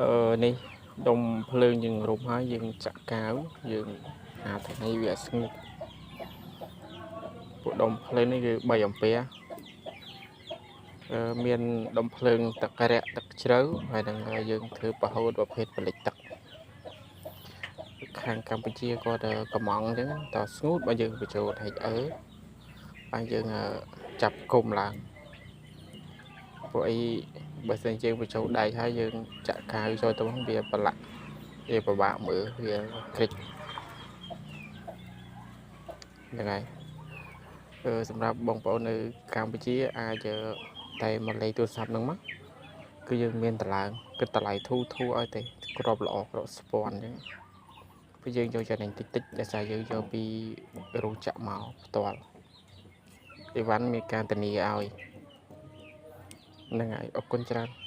អឺនេះដុំភ្លើងយើងរុំហើយយើងចាក់កាវយើងហាថ្ងៃវាស្ងួតពួកដុំភ្លើងនេះគឺ3អំពែមានដុំភ្លើងទឹករាក់ទឹកជ្រៅហើយនឹងយើងធ្វើប្រហូតប្រភេទផលិតទឹកខាងកម្ពុជាគាត់កំងអញ្ចឹងតស្ងួតបើយើងបញ្ចូល HL ហើយយើងចាប់គុំឡើងពួកអីបើសិនយើងបញ្ចូលដែកហើយយើងចាក់កាវចូលទៅវាប្រឡាក់វាពិបាកមើលវាក្រិចហ្នឹងហើយសម្រាប់បងប្អូននៅកម្ពុជាអាចតែមកលេខទូរស័ព្ទហ្នឹងមកគឺយើងមានតម្លើងគិតតម្លៃធូរធូរឲ្យទេក្របល្អក្របស្ពាន់អញ្ចឹងពេលយើងយកចំណេញតិចតិចដោយសារយើងយកពីរោងចក្រមកផ្ទាល់អីវ៉ាន់មានការធានាឲ្យហ្នឹងហើយអរគុណច្រើន។